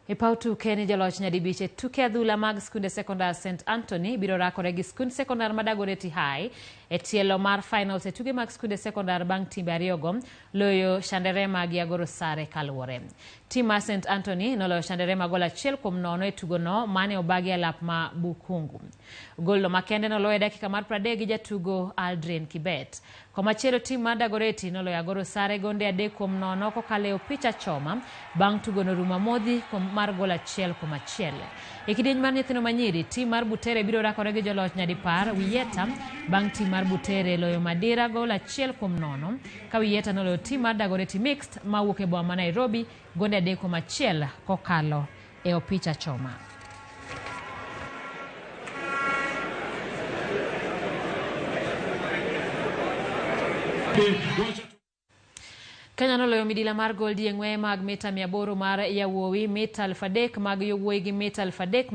E paw tuke ni joloch nyadibich e tuke adhula mag skunde sekondar St Anthony biro rakore gi skund sekondar ma Dagoretti High e tielo mar finals e tuke mag skunde sekondar bang' timbe ariyogo loyo Shanderema gi Agoro sare kaluwore. Tim mar St Anthony noloyo Shanderema gol 1-0 e tugono mane obagi alap ma Bukungu. Golno makende noloyo e dakika mar 30 gi jatugo Aldrin Kibet. Komachielo tim mar Dagoretti noloyo Agoro sare gonde 3-0 kokalo e opich achoma bang' tugono rumo amodhi mar gol 1-1. E kidieny mar nyithindo manyiri, tim mar Butere biro rakore gi joloch nyadipar Wiyeta bang' tim mar Butere loyo Madira gol 1-0 ka Wiyeta noloyo tim mar Dagoretti Mixed mawuok e boma ma Nairobi gonde 3-1 kokalo e opich achoma. Kenya noloyo midila mar goldi e ng'weye mag mita 800 mar yawuowi, mita 3,000 mag yowuoyi gi mita 3,000 mag